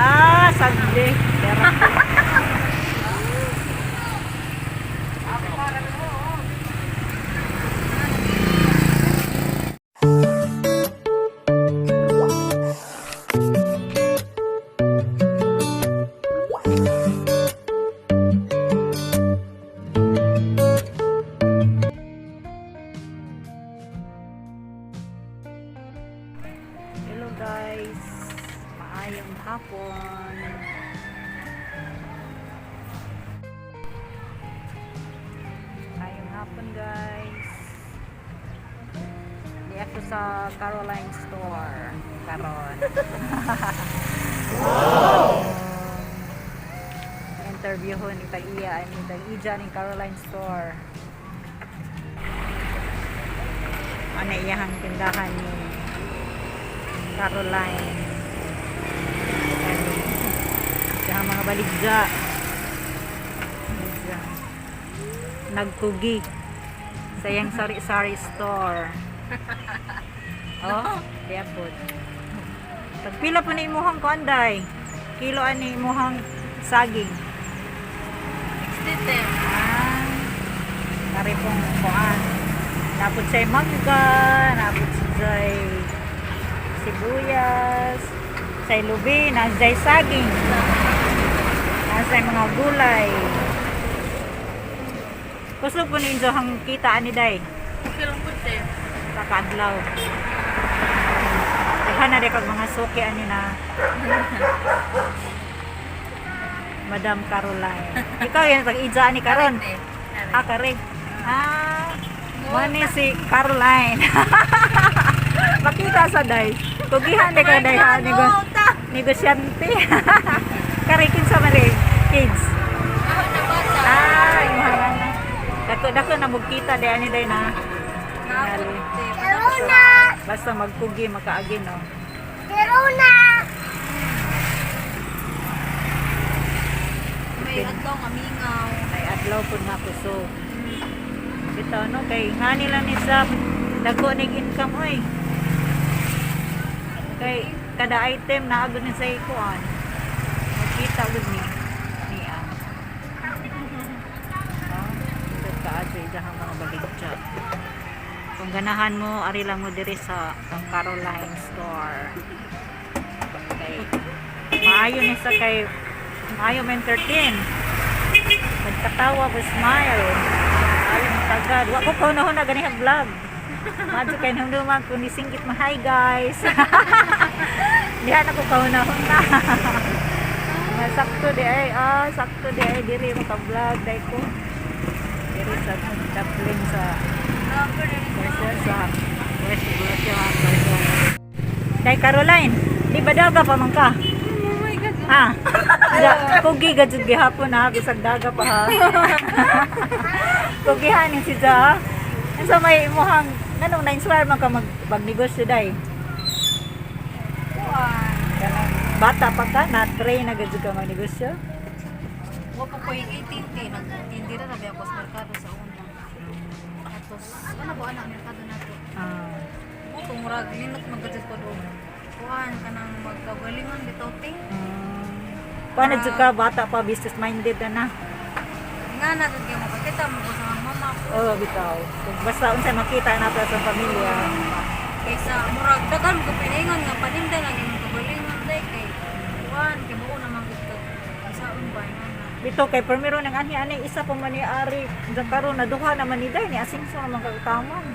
Ah, sagdi. Dara. Hello guys. Maayong hapon. Maayong hapon, guys. Di ako sa Caroline Store karon. Interview ho ni tag iya ni tag ija ni Caroline Store. Ano iyahang tindahan ni Caroline. Kaya mga baligya. Baligya. Nagkugi. Sa iyang sari-sari store. Oh, diya po. Tagpila po ni imuhang kuanday. Kilo ani imuhang saging. 60. Ah, kari pong kuan. Napod siya'y mangga, napod siya'y sibuyas, siya'y lubi, nasa saging, nasa mga gulay. Kusog po ninyo ang kita ani day, Okay lang po, te. kakaadlaw. Daghan na day kag mga suki ani na. Madam Caroline. Ikaw yan, tag-ija ani karon. Te. Ah, kare. Ah, mani si Caroline. Makita sa day. Kugihan de ka day ha negosyante. Kare kinsa man rin? Kids. Ako na bata. Ah, imong na. Dako dako na mugkita day ani day na. Naapot, te. Corona! Basta magkugi makaagi no. Corona! May adlaw nga mingaw. Ay adlaw pud na kusog. Bitaw no kay nga nila ni sa dako nig income oy. Kay kada item na agud ni sa ikuan. Makita gud ni niya. Oh, dito ka adyo idahang mga baligya. Kung ganahan mo, ari lang mo diri sa ang Caroline Store. Kay maayo ni sa kay maayo men 13. Nagkatawa ko smile. Ayaw mo tagad. Wa ko kaunahon na ganihang vlog. Madyo kay nung dumag kung nisingkit mo, hi guys. Diha na ko kaunahon na. Nga sakto di ay, ah, sakto di ay diri maka-vlog dai ko. Diri sa Dublin sa Versus sa West Borja, Versus. Dai Caroline, di ba daga pa man ka? Oh my God. Ha? Da, kugi ga jud gihapon ha, bisag daga pa ha. Kugihan ni si Ja. Unsa may imuhang nganong na-inspire man ka mag magnegosyo day? Kuan. Kanang bata pa ka na train na gud ka magnegosyo? Wa pa ko yung 18 kay nagtindira na biya ko sa merkado sa una. Atos, ano ba anak merkado na to? Ah. Puto murag linot maggadjud ko do. Kuan kanang magkagalingon bitaw te. Paano jud ka bata pa business minded na na? Nga na jud kay makakita mo ko sa mga mama ko. Oh, bitaw. Kung basta unsay makita nato sa pamilya. Kaysa murag daghan ko piningon nga paninda lang imong kagalingon day kay kuan kay buo naman gud ka. Saon ba nga na. Bitaw kay primero nang anhi ani isa pa man ni ari sa karon na duha naman ni day ni asingso naman kagutaman.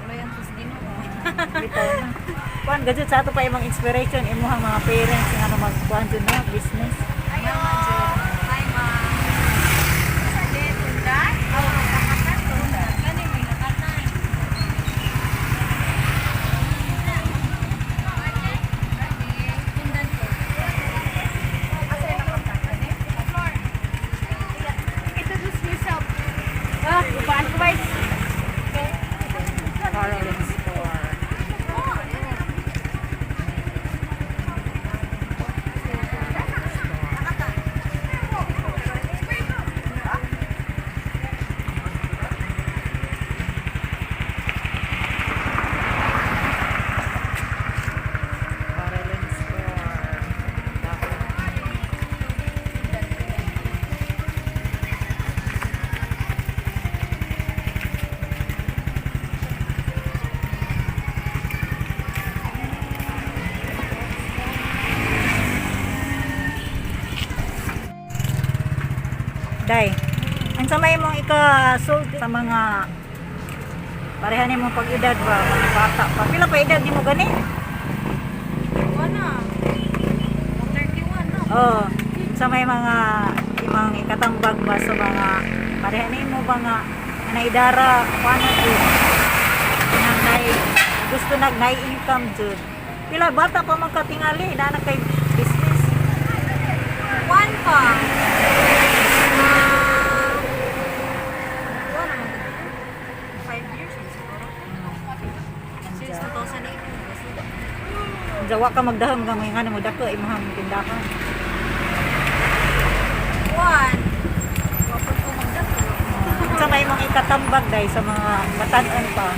Wala yan sa Ginoo. Bitaw na. Kuan gajud sa ato pa imong inspiration imuhang mga parents nga ano magkuan jud na business. Ayaw. Hi, ma'am. Tundan? Oo, nakatan. Tundan. Kani may nakatan. Tundan ko. Asa yung nakatan? Kani? Introduce yourself. Ah, kupaan ko guys. Caroline Store. Day. Ang sa may mong ikasulti sa mga pareha nimo pag-edad ba, mga bata pa. Pila pa edad nimo gani? Wala. 31 na. Oh, sa may mga imang ikatambag ba sa mga pareha nimo ba nga naidara paano jud nang nay gusto nag nay income jud. Pila bata pa man katingali na kay business. One pa. Ah, wala naman dito. 5 years na siguro. Since 2018 kasi. Jawa ka magdahom ka mga mo dako imong tindahan. One. Wapod ko magdako. Sa may mga ikatambag day sa mga batan-on pa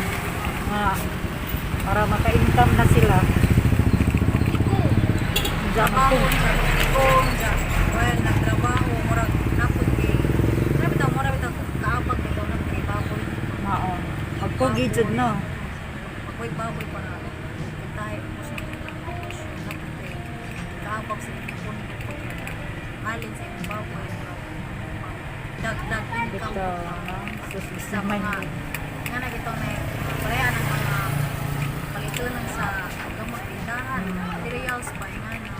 nga para maka-income na sila. Iko. Diyan Trabaho ako. sa tigong. Well, nagtrabaho. Murag napod kay. Murag bitaw, murag bitaw. Kaabag bitaw na kay baboy. Maon. Pagkugi jud no. Ako'y baboy para kintahe ko sa negosyo. Napod kay kaabag sa ipon ko. Alin sa imong baboy. Murag dagdag income. Bitaw, no? Sus, Sa naman. mga nga na bitaw na pareha ng mga palitunan sa gamot tindahan, materials pa nga na.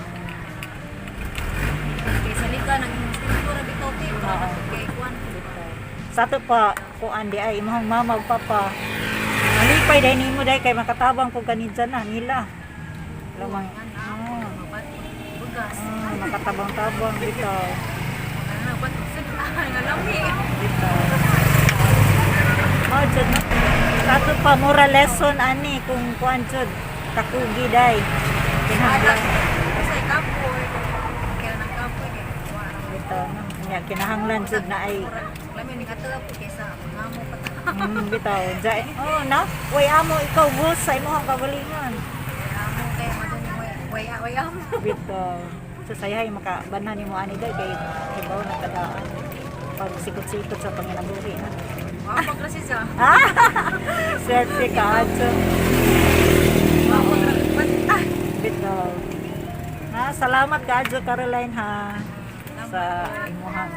Kay sa liga ng imong tintura bitaw te, para Oo. napod kay kuan. Sa ato pa kuan di ay imong mama ug papa. Malipay dai nimo dai kay makatabang pug kanidya na nila. Lamang. Nga na, Oh. mabatid, bugas. Ah, makatabang-tabang bitaw. Nga na, ba't nga lami. Bitaw. Oh, jud no. Sa ato pa mura lesson ani kung kuan jud kakugi dai. Kinahanglan Kasi kapoy, kaya nang kapoy kay kuan. bitaw no. Nya kinahanglan jud na ay Lami ni kato po kaysa ngamo pa ta. Bitaw. Jai. Oh, na. Way amo ikaw boss sa imong kagalingon. Amo kay madun way way way amo. Bitaw. So sayahay makabanhan nimo ani day kay hibaw na kadaan. Pag sikot-sikot sa panginabuhi na. Wa pa klase sa. Swerte ka adto. Wa pa bata. Bitaw. Ha, salamat ka adto Caroline ha sa imuhang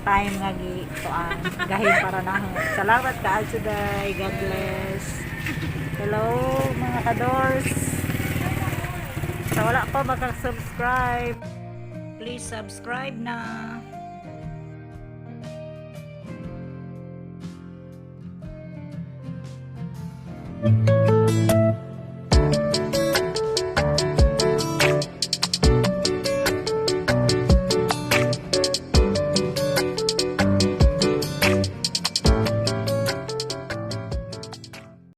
time nga gi kuan gahin para namo. Salamat ka adto day. God bless. Hello mga kadors. Sa wala pa maka-subscribe, please subscribe na.